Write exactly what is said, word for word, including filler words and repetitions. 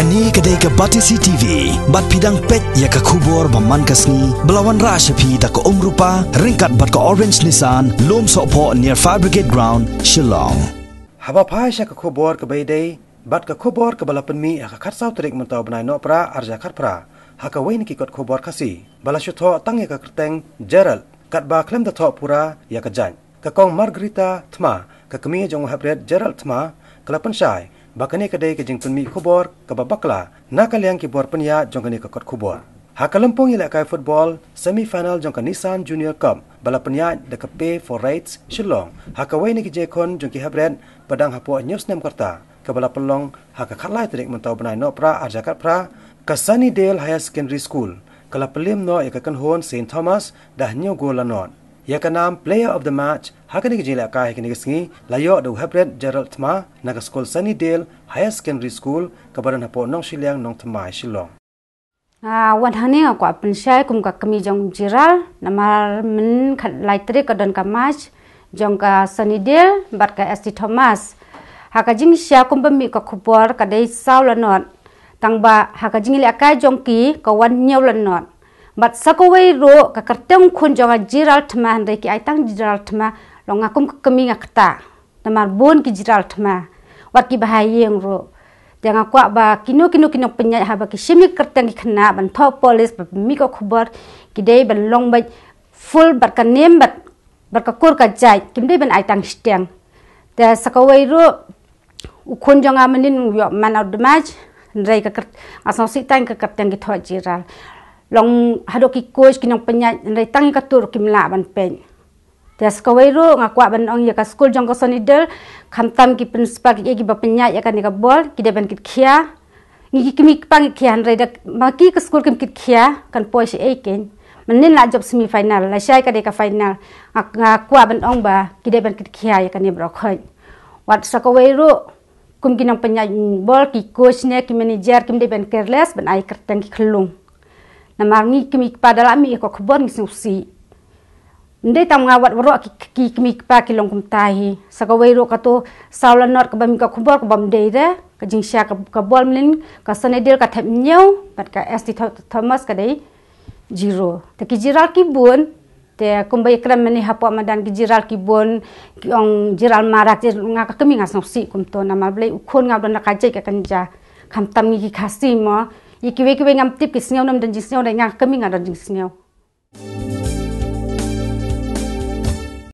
Kane ka dei ka Batesi T V, bad phi dang peit ïa ka khubor ba man ka sngi, ba la wanrah sha phi da ka Umrupa, ryngkat bad ka Orange Nissan, Lum Sohphoh near Fire Brigade Ground, Shillong. Haba phai sha ka khubor kaba ïadei bad ka khubor kaba la pynmih ha ka khatsaw tarik mynta u bnai Nohprah arhajar khatphra, ha kawei na ki kot khubor Khasi ba la shu thoh tang ïa ka kyrteng Gerald, katba khlem da thoh pura ïa ka jait. Ka Kong Margarita Thma, ka kmie jong u Heprit Gerald Thma, ka la pynshai ba kane ka dei ka jingpynmih khubor kaba bakla na ka liang ki bor pynïaid jong kane ka kot khubor. Ha ka lympung ïalehkai football semi final jong ka Nissan Junior Cup ba la pynïaid da ka Pay for Rights Shillong, ha kawei na ki jingkhun jong ki Heprit ba dang hapoh hynñiew snem ka rta, kaba la pynlong ha ka khatlai tarik mynta u bnai Nohprah arhajar khatphra, ka Sunnydale Higher Secondary School ka la pynliem noh ïa ka kynhun Saint Thomas da hynñiew gol la nod. Ïa ka nam Player of the Match ha kane ka jingïalehkai ha kane ka sngi la ïoh da u Heprit Gerald Thma na ka skul Sunnydale Higher Secondary School kaba don hapoh Nongshiliang, Nongthymmai, Shillong. Ah, wan hangne nga kwah pynshai kum ka kmie jong Gerald, namar mynhynnin khatlai tarik ka don ka match jong ka Sunnydale bad ka S T Thomas. Ha ka jingshisha kumba mih ka khubor ka dei saw la nod, tangba ha ka jingïalehkai jong ki ka wan hynñiew la nod. Bad sa kawei ruh ka kyrteng u khun jong ka Gerald Thma, hynrei ki ai tang Gerald Thma, long nga kum ka kmie nga ktah. Namar bun ki Gerald Thma, wat kiba ha ïing ruh. Te nga kwah ba kino kino ki nongpynïaid haba ki shim ïa ka kyrteng ki khynnah ban thoh police, ban mih ka khubor, ki dei ban long beit full bad ka nem bad, bad ka kur ka jait, kim dei ban ai tang shiteng. Te sa kawei ruh, u khun jong nga mynhynnin u ïoh man of the match, hynrei ka kyrt-, nga sngewsih tang ka kyrteng ki thoh Gerald. Long haduh ki coach, ki nongpynïaid, hynrei tang ïa katto ruh kim lah ban peit. Te sa kawei ruh nga kwah ban ong ïa ka skul jong ka Sunnydale, khamtam ki principal kiei kiba pynïaid ïa kane ka bol, ki dei ban kitkhia. Ngi ki kmie ki kpa ngi khia, hynrei da ma ki ka skul kim kitkhia, kan poi shaei kein. Mynhynnin la jop semi final, lashai ka dei ka final. Nga, nga kwah ban ong ba ki dei ban kitkhia ïa kane baroh khoit. Wat sa kawei ruh, kum ki nongpynïaid bol, ki coach ne ki manager kim dei ban careless ban ai kyrteng ki khyllung. Namar ngi ki kmie ki kpa da la mih ïa ka khubor ngi sngewsih. Ym dei tang nga, wat baroh ki, ki kmie ki kpa ki long kumta hi. Sa kawei ruh kato saw la nod kaba mih ka khubor kaba ym dei re, ka jingshisha ka, ka bol mynhynnin ka Sunnydale ka thep hynñiew bad ka S T Tho-, Thomas ka dei zero. Te ki Gerald ki bun, te kumba ïakren mynne hapoh madan, ki Gerald ki bun, ki ong Gerald Marak, Gerald, nga ka kmie nga sngewsih kumto, namar balei u khun nga u don da ka jait ka kynja. Khamtam ngi ki Khasi mo, ïa kiwei kiwei ngam tip, ki sngew ne ym don jingsngew, hynrei nga ka kmie nga don jingsngew.